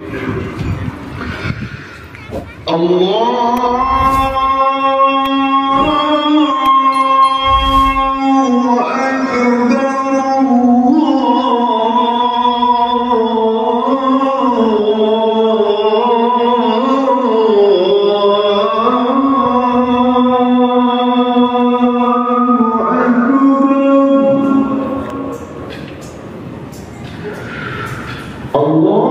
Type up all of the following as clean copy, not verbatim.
الله أكبر. الله أكبر. الله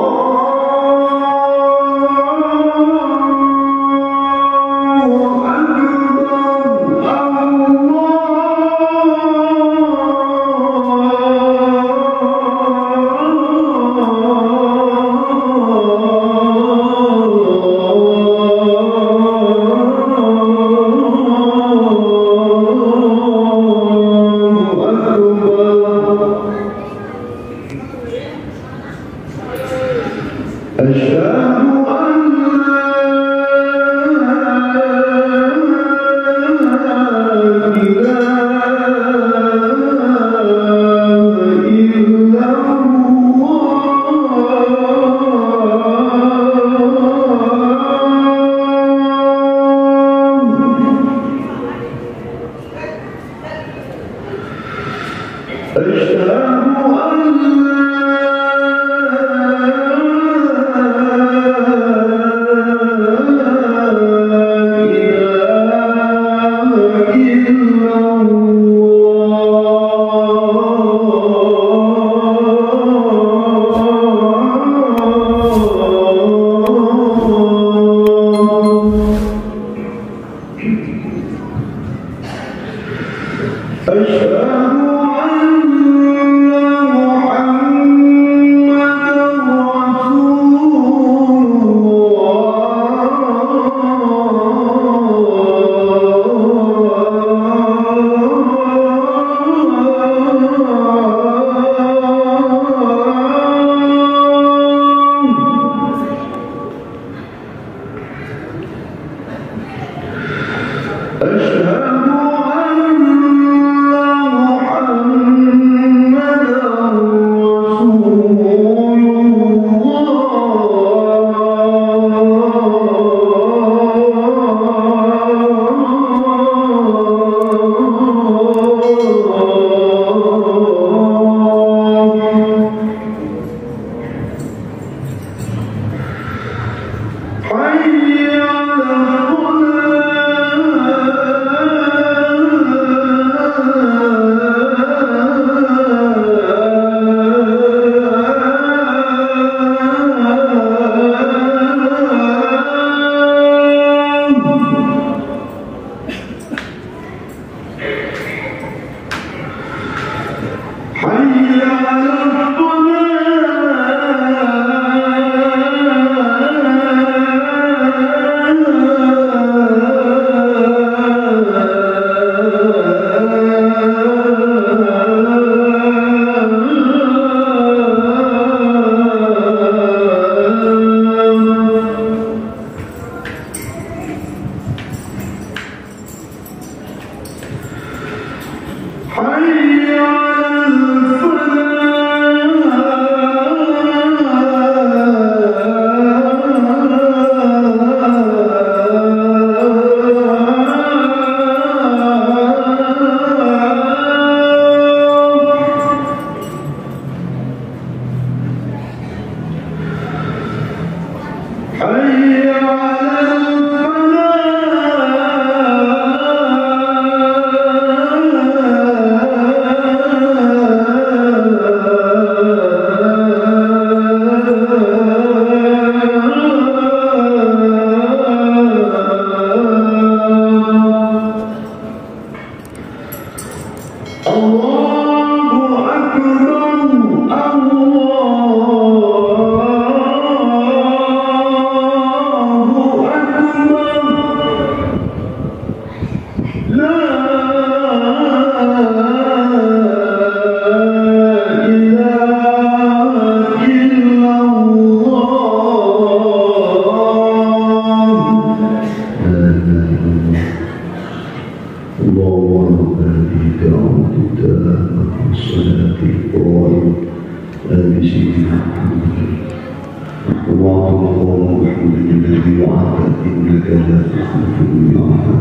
وأعطى الله محمد الذي وعدته إنك لا تخلف الميعاد.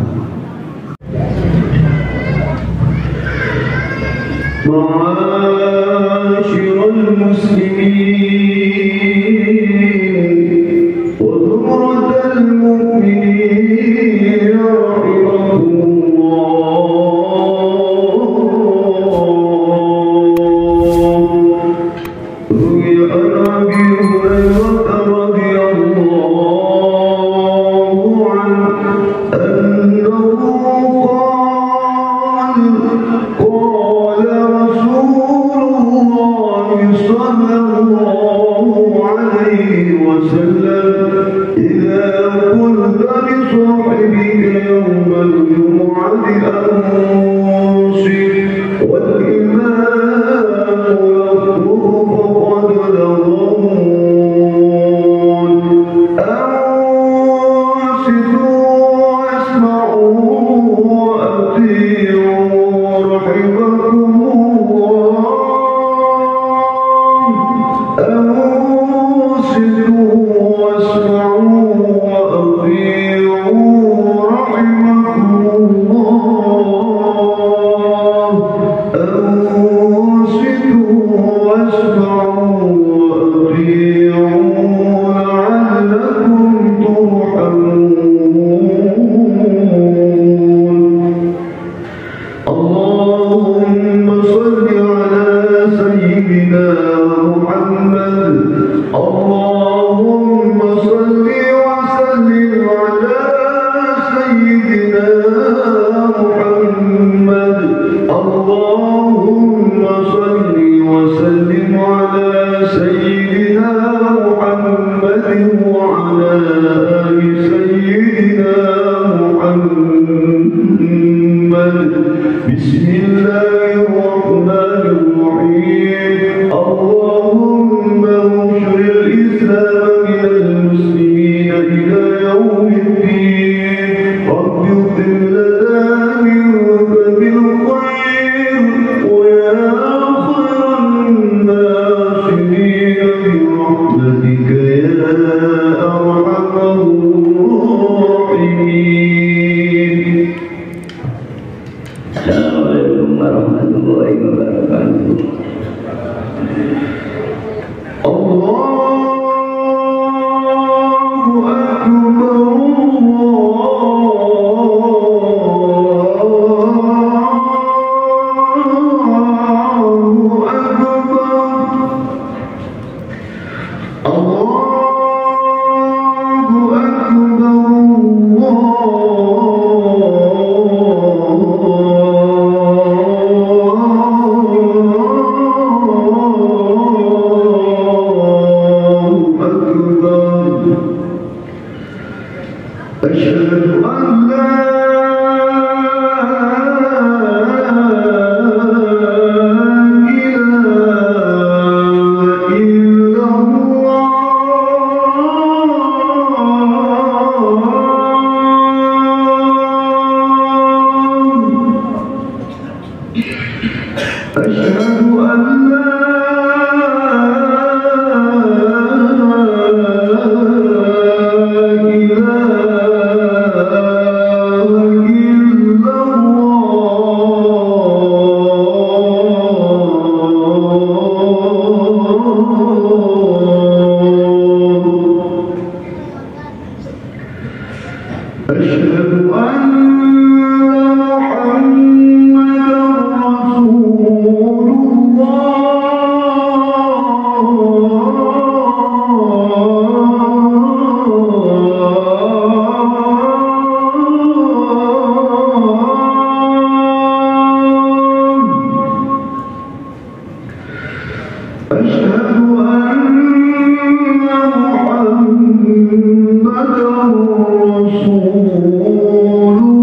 معاشر المسلمين وزمرة المؤمنين رحمكم الله. روي عن أبي هريرة رضي الله عنه أنه قال قال رسول الله صلى الله عليه وسلم: إذا قلت لصاحبك يوم الجمعة أنصت والإمام يخطب فقد لغوت. أنصتوا واسمعوا وأطيعوا رحمكم الله. أنصتوا واسمعوا وأطيعوا رحمكم الله. أنصتوا واسمعوا وأطيعوا لعلكم ترحمون. اللهم صل على سيدنا محمد. اللهم صل وسلم على سيدنا محمد. اللهم صل وسلم على سيدنا محمد وعلى آل سيدنا محمد. بسم الله الرحمن الرحيم. اللهم انصر الإسلام من المسلمين إلى يوم الدين. رب اغفر لنا منك بالخير ويا خير الناصرين برحمتك يا أرحم الراحمين. السلام عليكم ورحمة الله وبركاته. الله أكبر الله أكبر الله أكبر الله أكبر. أشهد أن لا إله إلا الله. أشهد أن لا إله إلا الله. أشهد أن محمدا رسول الله. أشهد أن محمدا رسول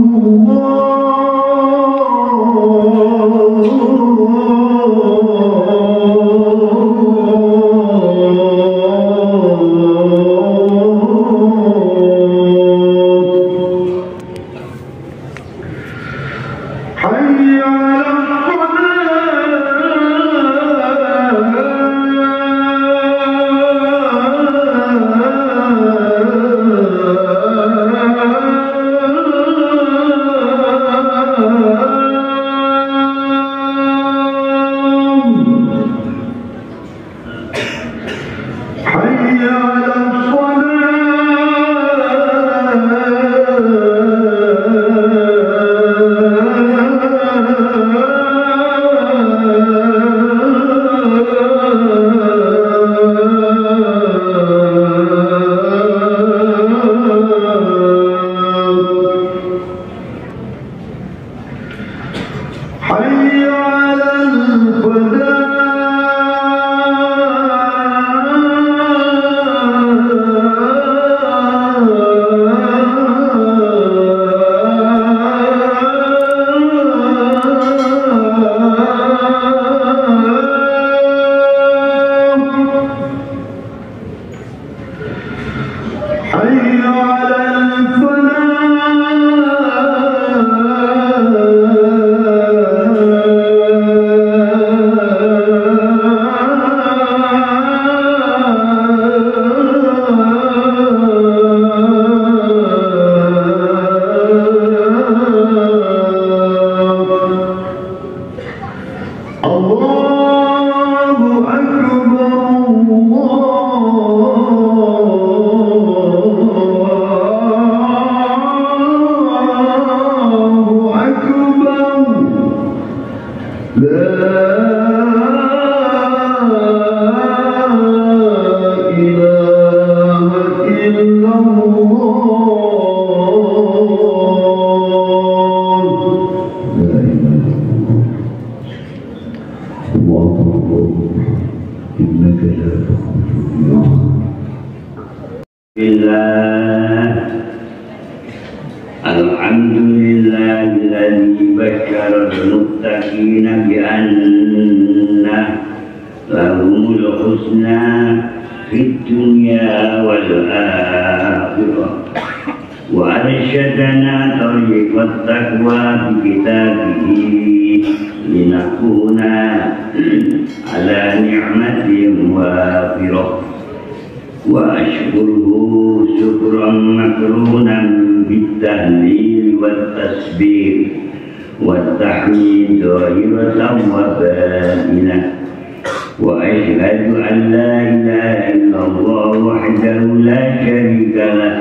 حي على Alhamdulillahilladzi basyara al-muttaqina bi anna lahumul husna fid dunya wal akhirah wa arsyadana tariqat taqwa bi kitabihi linakuna ala ni'matin wafirah wa ashkuruhu syukran makrunan bitahlil wa tasbih wa tahmid zahiratan wa batinah wa ashhadu an la ilaha illallah wahdahu la syarika lah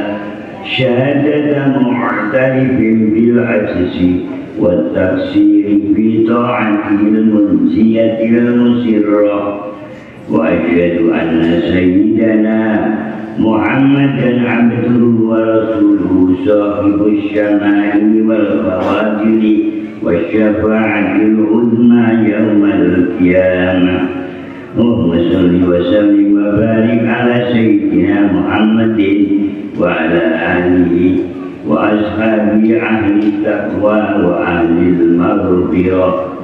syahadatan mu'tarifin bil ajzi wa taqsiri fi ta'atil munziyatil musirrah wa asyhadu anna sayyidana Muhammadan abduhu wa rasuluhu sahibus syama'ili wal fawatili wasyafa'atil uzma yaumal qiyamah. Allahumma shalli wa sallim wa barik ala sayyidina Muhammadin wa ala alihi wa ashabihi ahli taqwa wa ahli al-maghfirah.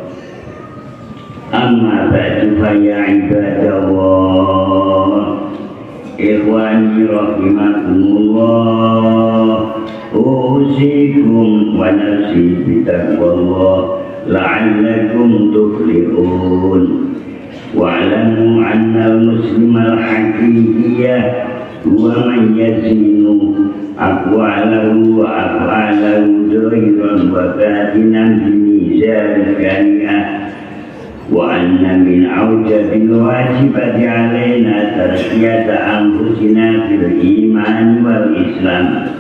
Amma ba'du fa ya ibadallah, ikhwani rahimakumullah, usikum wa nafsi bitaqwallah la'allakum tuflihun. Wa'lamu anna al-muslima al-haqiqiyah huwa man yazinu aqwalahu wa af'alahu zahiran wa batinan bi mizan syariah. Wa anna min awjabil wajibati alaina tazkiyata anfusina fil iman wal islam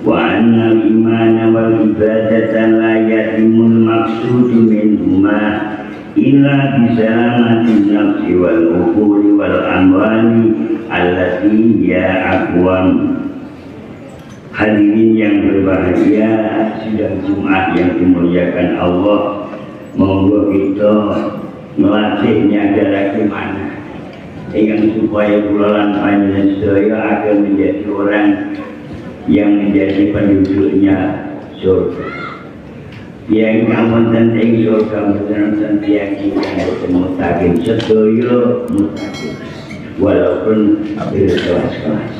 wa anna al imana wal ibadata la yatimul maqsudu minhuma illa bisalamatin nafsi wal uquli wal amwali allati hiya aqwam. Hadirin yang berbahagia, sidang Jumat yang dimuliakan Allah, monggo kita melatihnya adalah gimana yang supaya kula lan panjenengan sedaya akan menjadi orang yang menjadi penduduknya surga. Yang wonten ing surga mboten wonten tiyang ingkang boten mutakin, sedaya mutakin walaupun berkelas-kelas.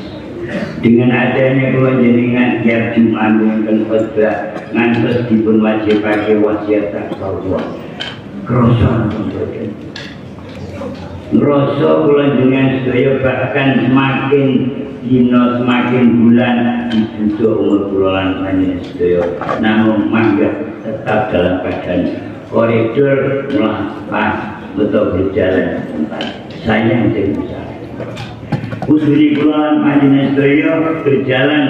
Dengan adanya kula jenengan tiap Jumat wonten khotbah ngantos dipun wajibake wasiat takwa. Krasa mboten. Ngrasa kula jenengan sedaya bahkan semakin dina semakin bulan diduduk umur kula lan panjenengan sedaya namung mangga tetap dalam keadaan koridor melampah atau berjalan tempat. Sayang sing besar. Usuri kula panjenengan sedaya berjalan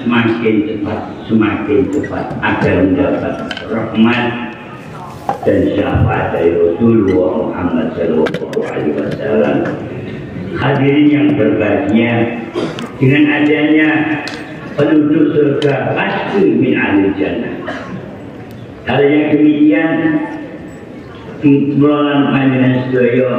semakin cepat agar mendapat rahmat dan syafaat dari Rasulullah Muhammad Shallallahu Alaihi Wasallam. Hadirin yang berbahagia, dengan adanya penduduk surga pasti min ahli jannah. Hal yang demikian kula lan panjenengan sedaya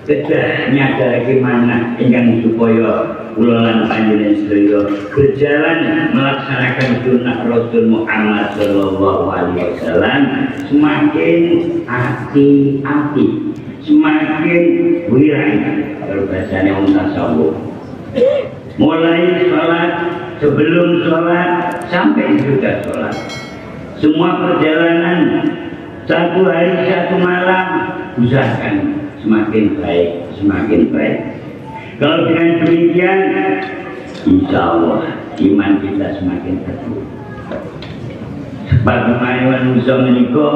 kedah nyadar gimana ingkang supaya kula lan panjenengan sedaya berjalan melaksanakan sunnah Rasul Muhammad Shallallahu Alaihi Wasallam semakin hati-hati, semakin wirai kalau bahasanya wong tasawuf. Mulai sholat, sebelum sholat, sampai sudah sholat. Semua perjalanan satu hari satu malam usahakan semakin baik, semakin baik. Kalau dengan demikian, insya Allah iman kita semakin teguh. Sebab manusia menika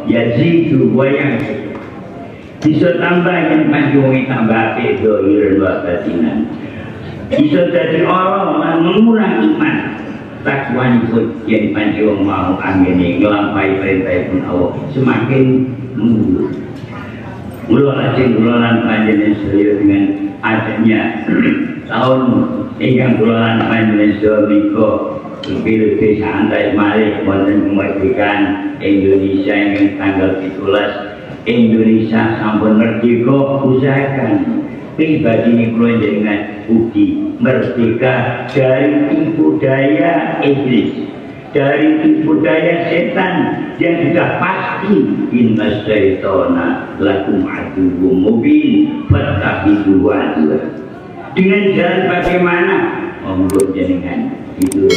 yazidu wa yanqus. Bisa tambah yang panjenengan tambah apik dohir wa batinan. Bisa dadi orang lan mengurang iman. Takwanipun yen panjenengan mau anggene nglampahi perintahipun Allah semakin mundur. Mula lajeng kula lan panjenengan sedaya dengan adanya tahun ingkang kula lan panjenengan sedaya menika lebih santai malih wonten kemerdekaan Indonesia ingkang tanggal 17 Indonesia sampun merdeka, usahakan pribadi kula jenengan ugi merdeka dari tipu daya iblis, dari tipu daya setan yang sudah pasti inna syaitona lakum aduwwum mubin fattakhidhuhu aduwwa. Dengan jalan bagaimana? Monggo jenengan itu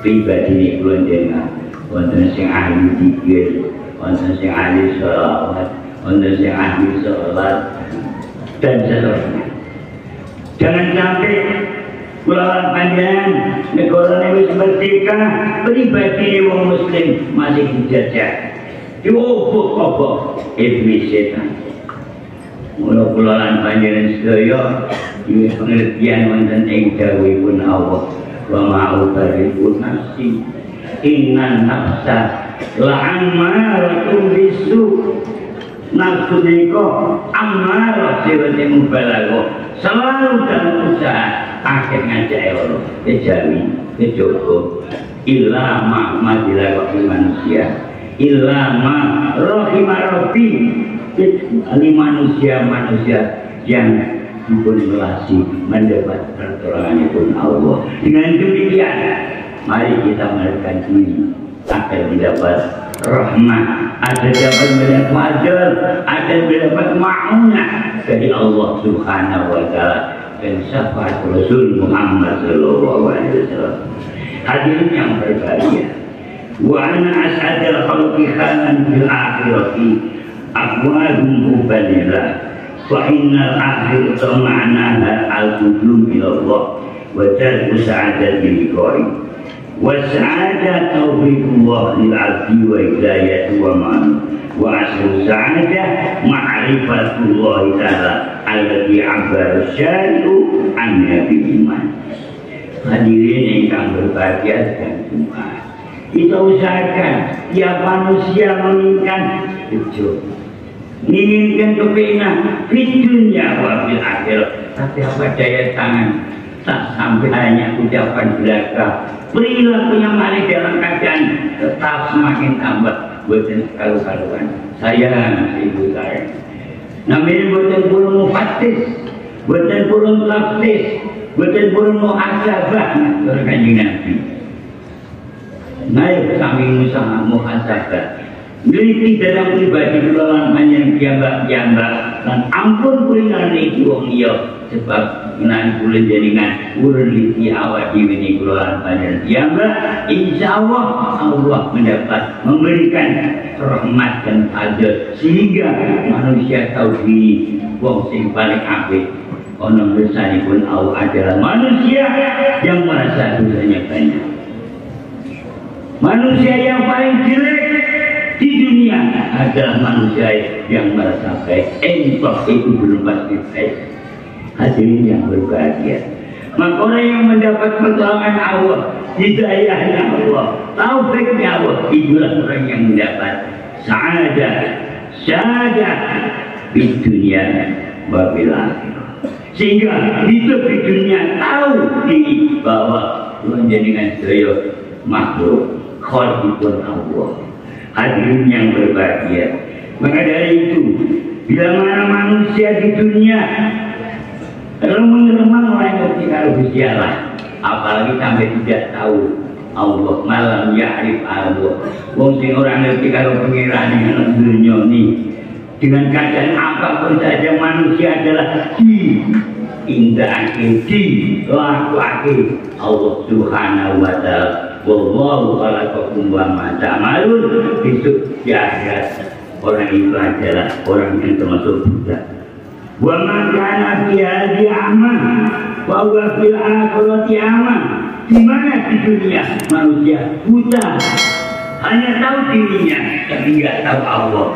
pribadi kula jenengan wonten sing ahli zikir, wonten sing ahli sholawat, wonten sing ahli sholat dan seterusnya. Jangan sampai kula panjenengan negara wis merdeka, pribadi wong muslim masih dijajah, diobok-obok iblis setan. Mula kula lan panjenengan sedaya duwe pengertian wonten ing dawuhipun Allah, wa ma ubari'u nafsi innan nafsa la'ammaratun bisu. Nafsu niku ammarah sifate mubalaghah, selalu dalam usaha akhir ngajak Allah kejawi kejogo illa ma madilaqi manusia, illa ma rahima rabbi, kecuali manusia-manusia yang dipun welasi mendapat pertolonganipun Allah. Dengan demikian mari kita melarikan diri agar mendapat rahmat, ada dapat mendapat fadl, ada mendapat ma'unah dari Allah Subhanahu wa taala dan syafaat Rasul Muhammad sallallahu alaihi wasallam. Hadirin yang berbahagia, wa ana as'adul khalqi khalan fil akhirati aqwaluhum hubalillah wa innal akhirata ma'naha al-qudum ila Allah wa tarku sa'adati liqa'i wa sa'adah taufiqullah lil 'abdi wa hidayatu wa man wa asru sa'adah ma'rifatullah ta'ala allati 'abbara syari'u anha bil iman. Hadirin ingkang berbahagia dan Jumat, kita usahakan tiap manusia menginginkan bejo, menginginkan kepenak di dunia wa fil akhirat, tapi apa daya tangan tak sampai hanya ucapan belaka. Perilakunya malah dalam keadaan tetap semakin tambah boten karu-karuan. Sayang ibu saya, namanya boten purun mufatis, boten purun taftis, boten purun muhasabah dari Kanjeng Nabi. Naik kami usaha muhasabah, ngeliti dalam pribadi kula lan panjenengan piyambak-piyambak lan ampun kula niki wong liya sebab menawi kula jenengan ngeliti awak dhewe niki kula lan panjenengan piyambak, insyaallah Allah mendapat memberikan rahmat dan fadl sehingga manusia tahu diri wong sing paling apik ana dosanipun Allah adalah manusia yang merasa dosanya banyak. Manusia yang paling jelek di dunia adalah manusia yang merasa baik. Entok itu belum pasti baik. Hadirin yang berbahagia, maka orang yang mendapat pertolongan Allah, hidayahnya Allah, taufiknya Allah, itulah orang yang mendapat sa'adah, sa'adah di dunia wa bil akhirah. Sehingga hidup di dunia tahu diri bahwa jenengan sedaya makhluk khalqipun Allah. Hadirin yang berbahagia, maka dari itu bila mana manusia di dunia remeng-remeng orang ngerti karo Gusti Allah, apalagi sampai tidak tahu Allah, malam ya'rif Allah. Wong sing ora ngerti karo pangerane nang dunya ni, dengan keadaan apapun saja manusia adalah di tindakake dilakokake Allah Subhanahu wa taala. Wallahu khalaqakum wa ma ta'malun. Besok di akhirat orang itu adalah orang yang termasuk buta. Wa ma kana fi hadhihi a'ma wa huwa fil akhirati a'ma. Di mana di dunia manusia buta, hanya tahu dirinya tapi enggak tahu Allah.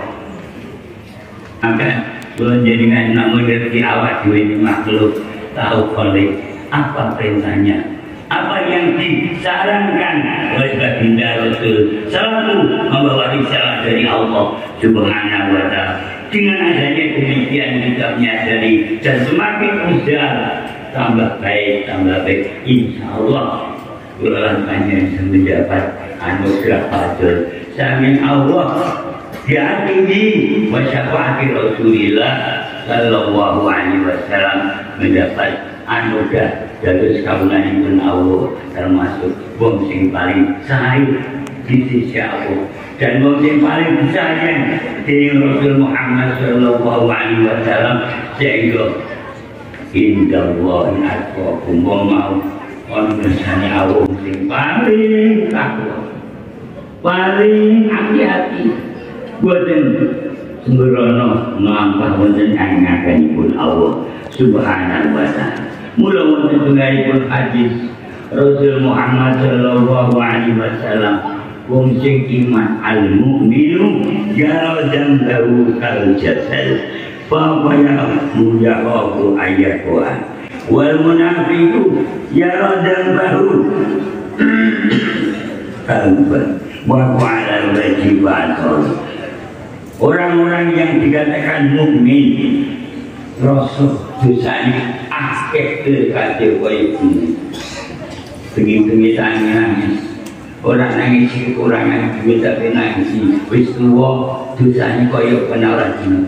Maka kula jenengan nak mengerti awak dhewe ini makhluk tahu khalik, apa perintahnya, apa yang disarankan oleh baginda Rasul selalu membawa risalah dari Allah Subhanahu wa taala. Dengan adanya demikian kita menyadari dan semakin usaha tambah baik, insya Allah kula panjenengan mendapat anugerah fadl saking Allah diatini wa syafaati Rasulillah sallallahu alaihi wasallam, mendapat anugerah dados kawulanipun Allah termasuk wong sing paling sae di sisi Allah dan wong sing paling disayang dening Rasul Muhammad sallallahu alaihi wasallam, sehingga indallahi atqakum, wong mau ana ngersane Allah sing paling takwa, paling hati-hati, boten sembrono nglampah wonten angakenipun Allah Subhanahu wa taala. Mula wonten tunggalipun hadis Rasul Muhammad sallallahu alaihi wasallam, wong sing iman al mukminu yara dzambahu kal jasad fa wa yaqulu ayatuha wal munafiqu yara dzambahu kal wa ala wajibat. Orang-orang yang dikatakan mukmin rasa dosanya akeh kate kaya gunung. Bengi-bengi nangis, orang nangis kekurangan duit tapi nangis wis tuwa dosane kaya ora dina.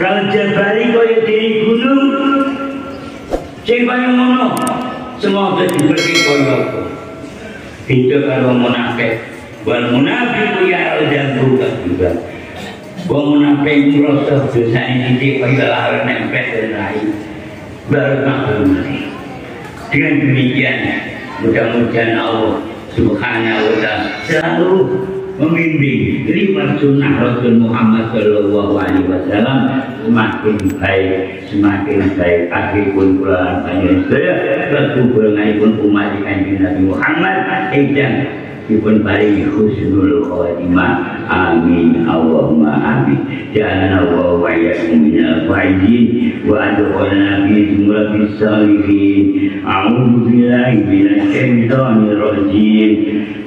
Kalau jabari kaya dene gunung sing kaya ngono semoga diberi kaya apa. Beda karo munafik. Wal munafiqu ya'lamu juga. Wong munafik ngrasa dosane sithik kaya lara nempel dan rai. Baru makhluk. Dengan demikian mudah-mudahan Allah Subhanahu wa taala selalu membimbing lima sunnah Rasul Muhammad sallallahu alaihi wasallam semakin baik, semakin baik. Akhiripun kula panjenengan sedaya klebu umat Kanjeng Nabi Muhammad ingkang dipun paringi husnul khotimah. Amin Allahumma amin. Ja'alana Allahu wa iyyakum minal faizin wa adkhalna fi zumratis salihin. A'udzu billahi minasy syaithanir rajim.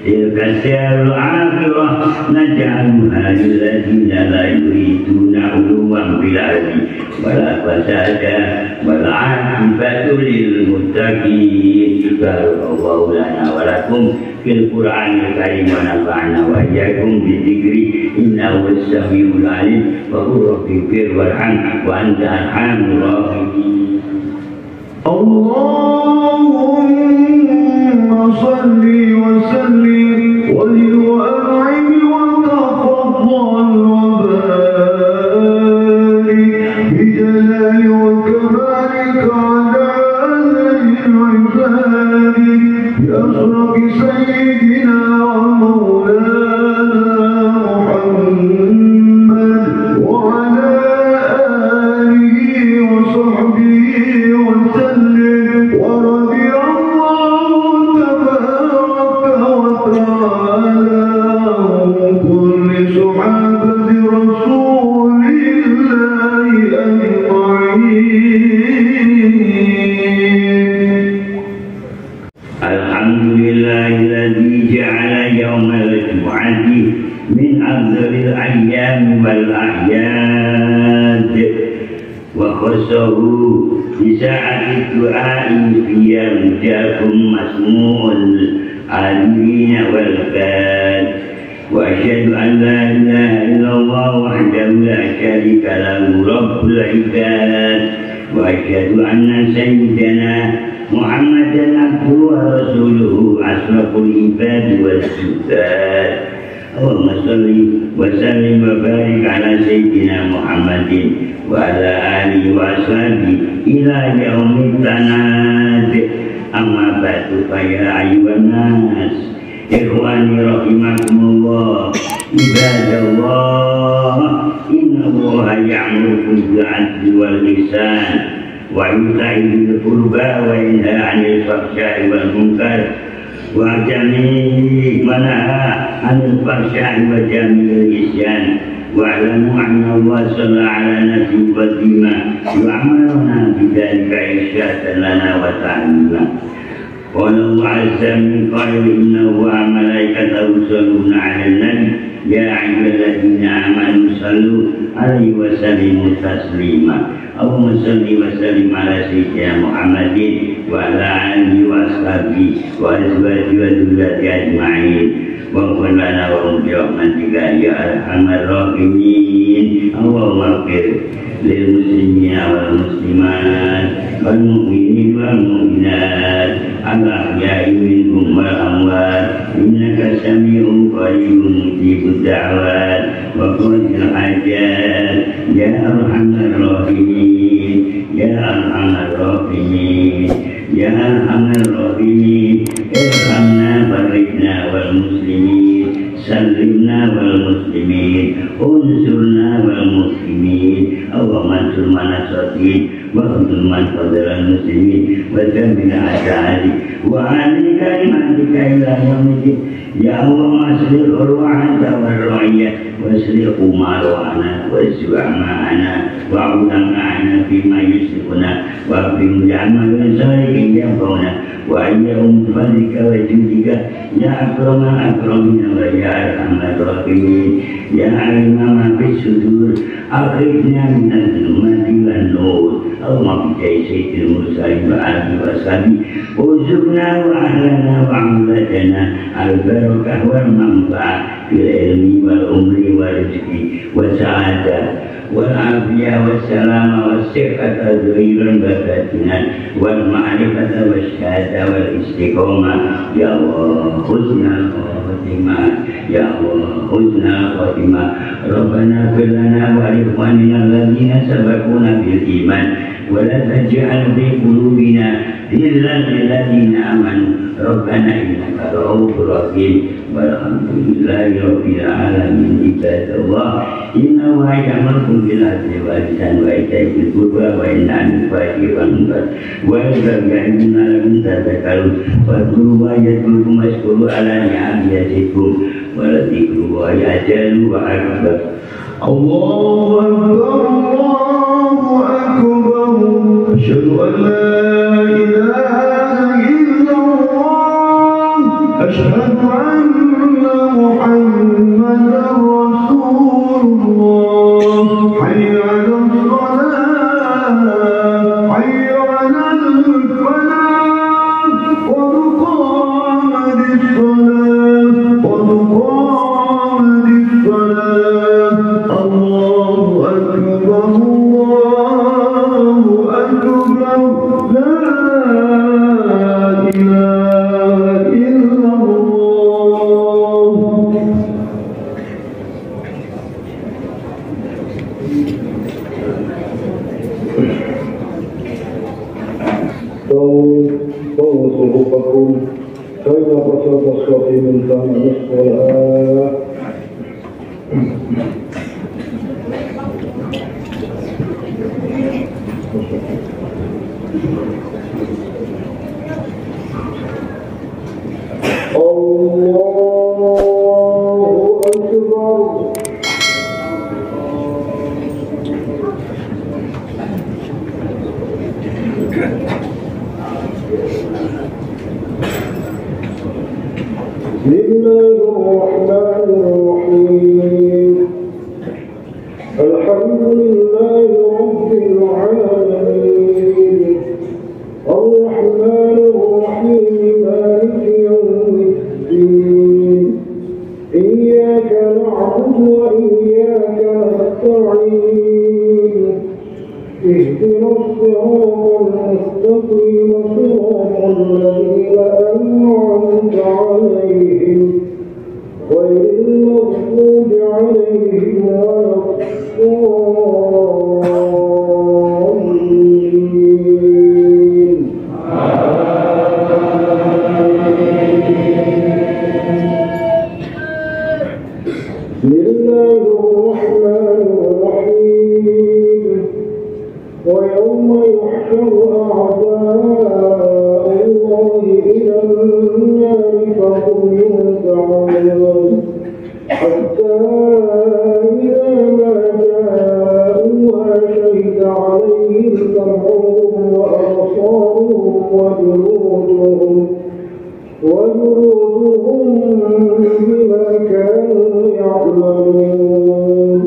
Tilka darul akhirah naj'aluha lil ladzina la yuriduna 'uluwan fil ardi wala fasada wal 'aqibatu lil muttaqin. Barakallahu lana wa lakum fil Qur'anil karim wa nafa'ana wa iyyakum bi dzikri innahu as-sami'ul 'alim wa qur rabbi ighfir warham wa anta arhamur rahimin. Allahumma shalli wa sallim wa zid wa an'im wa tafaddal wa barik bi jalali wa kamalika ala ibadi bi asrafi sayyidina wa maulana Muhammad wa ala alihi wa sahbihi wa sallim wa radiyallahu tabaraka wa ta'ala an kulli sahabati rasulillahi ajma'in. Alhamdulillahilladzi ja'ala yawmal jumu'ati min afdalil ayyami wal a'yad wa khassahu bi sa'ati du'a'i fiya mujakum masmu'ul alimina wal bad wa asyhadu an la ilaha illallah wahdahu la syarika lahu rabbul ibad wa asyhadu anna sayyidana Muhammadan abduhu wa rasuluhu asraful ibadi wal ibad. Allahumma shalli wa sallim wa barik ala sayyidina Muhammadin wa ala alihi wa ashabihi ila yaumit tanad. Amma ba'du fa ya ayyuhan nas, ikhwani rahimakumullah, ibadallah, inna Allaha ya'muru bil 'adli wal ihsan wa ita'i dzil qurba wa yanha 'anil fahsya'i wal munkar wa jami'i wa naha 'anil fahsya'i wa jami'il isyan. Wa'lamu anna Allah shalla 'ala nabiyyi wa bima yu'amaluna bidzalika irsyatan lana wa ta'alima. Qala Allah 'azza min qail inna wa malaikatahu yusholluna 'alan nabi ya ayyuhalladzina amanu shallu 'alaihi wa sallimu taslima. Allahumma shalli wa sallim ala sayyidina Muhammadin wa ala alihi wa ashabihi wa azwajihi wa dzurriyyatihi ajma'in. Waghfir lana wa lahum bi rahmatika ya arhamar rahimin. Allahumma ighfir lil muslimina wal muslimat wal mu'minin wal mu'minat al ahya'i minhum wal amwat innaka sami'un qaribun mujibud da'wat wa qadil hajat ya arhamar rahimin ya arhamar rahimin ya arhamar rahimin. Irhamna farrijna wal muslimin, sallimna wal muslimin, unsurna wal muslimin. Allahumma ansur man nasrati wa khudhul man fadala muslimin wa jamil a'dai wa ali kalimatika ila yaumiddin. Ya Allah aslih urwa'ata wal ra'iyah wa aslih umarana wa zu'ama'ana wa ulama'ana bima yusifuna wa bim ja'mal salihin yanfa'una wa ayyahum fadlika wa judika ya akramal akramin wa ya arhamar rahimin ya alima ma fi sudur akhrijna minadh dhulumati wan nur. Allahumma bi sayyidil mursalin wa alihi wa sahbihi urzuqna wa ahlana wa auladana al barakah wal manfaah fil ilmi wal umri wal rizqi wa sa'adah wal afiyah was salama was sihhata dhahiran wa batinan wal ma'rifata was syahada wal istiqomah. Ya Allah husnal khatimah, ya Allah husnal khatimah. Rabbana ighfir lana wa li ikhwanina alladziina sabaquna bil iman wa la taj'al fi qulubina ghillan lil ladziina amanu rabbana innaka ra'ufur rahim. Walhamdulillahi rabbil alamin. Ibadallah, inna Allaha ya'murukum bil 'adli wal ihsani wa ita'i dzil qurba wa yanha 'anil fahsya'i wal munkar wa ya'idhukum la'allakum tadhakkarun. Wadhkuru yadhkurkum washkuru 'ala ni'amihi yazidkum wa la dzikrullahi ajallu wa akbar. Allahu akbar, Allahu akbar, asyhadu an la ilaha illallah, asyhadu anna Muhammadar Rasulullah. Hayya 'alal shalah, hayya 'alal falah, qad qamatis shalah, qad qamatis shalah. Allahu akbar, Allahu akbar, la ilaha illallah. سووا صفوفكم فإن فساد الصف من كان الصلاة. الله أكبر. بسم الله الرحمن الرحيم. الحمد لله رب العالمين الرحمن الرحيم مالك يوم الدين إياك نعبد وإياك نستعين اهدنا الصراط المستقيم صراط الذين أنعمت عليهم غير المغضوب عليهم ولا الضالين. بسم الله الرحمن الرحيم. ويوم يحشر أعداء الله إلى النار فهم يوزعون حتى إذا ما جاءوها شهد عليهم سمعهم وأبصارهم وجلودهم بما كانوا يعملون.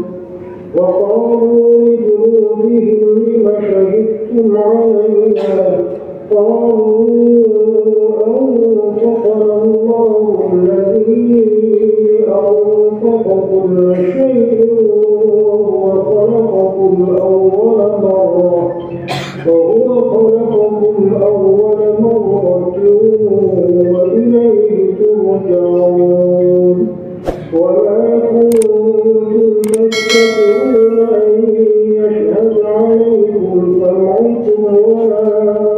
وقالوا لجلودهم لم شهدتم علينا؟ قالوا أنطقنا الله الذي أنطق كل شيء وهو خلقكم أول مرة وإليه ترجعون. وما كنتم تستطيعون أن يشهد عليكم سمعكم ولا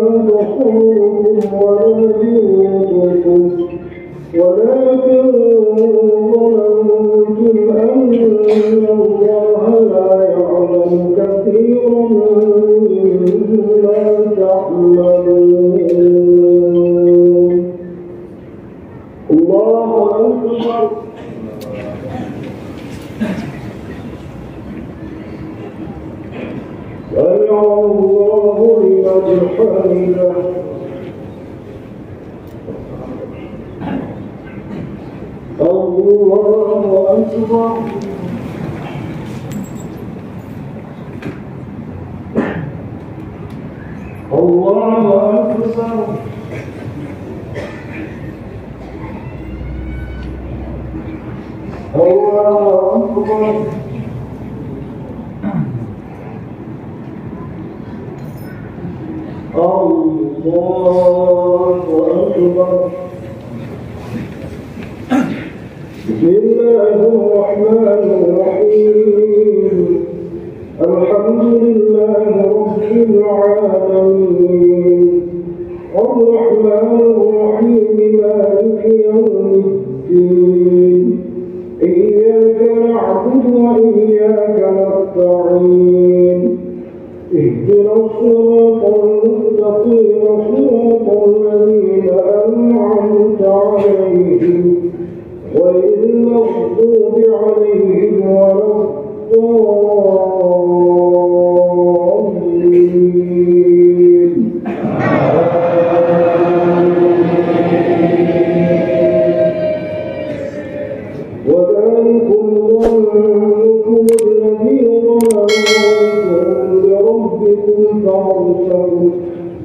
أبصاركم ولا جلودكم ولكن ظننتم أن الله لا يعلم كثيرا مما تعملون. الله أكبر. سمع الله لمن حمده. الله أكبر. الله أكبر. الله أكبر. الله أكبر. بسم الله الرحمن الرحيم. الحمد لله رب العالمين. الرحمن الرحيم. مالك يوم الدين. إياك نعبد وإياك نستعين. اهدنا الصراط المستقيم صراط الذين أنعمت عليهم غير المغضوب عليهم ولا الضالين. وذلكم ظنكم الذي ظننتم بربكم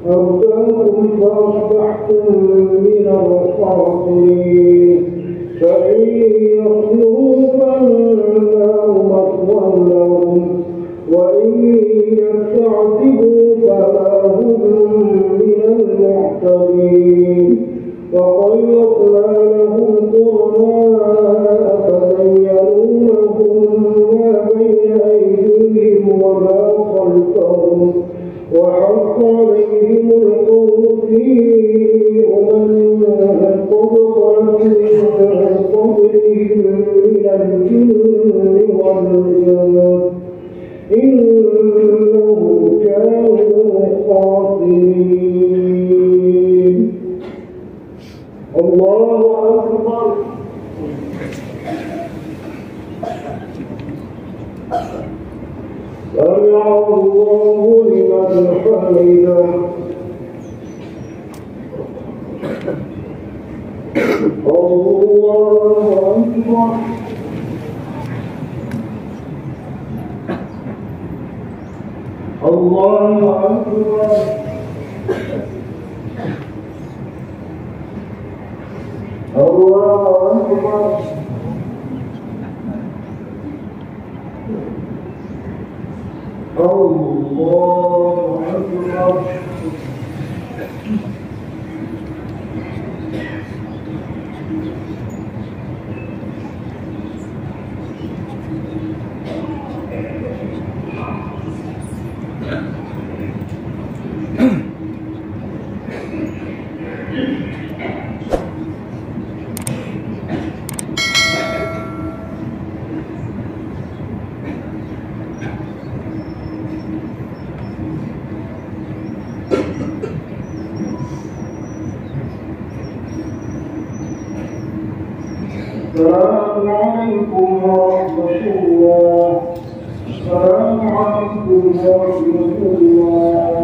فأرداكم فأصبحتم من الخاسرين. فإن يصبروا فالنار مثوى لهم وإن يستعتبوا فما هم من المعتبين. وقيضنا لهم قرناء فزينوا لهم ما بين أيديهم وما خلفهم وحق عليهم القول في أمم قد خلت من قبلهم من الجن والإنس إنهم كانوا خاسرين. الله أكبر. سمع الله لمن حمده. الله أكبر. الله أكبر. الله أكبر. الله أكبر. السلام عليكم ورحمة الله. السلام عليكم ورحمة الله.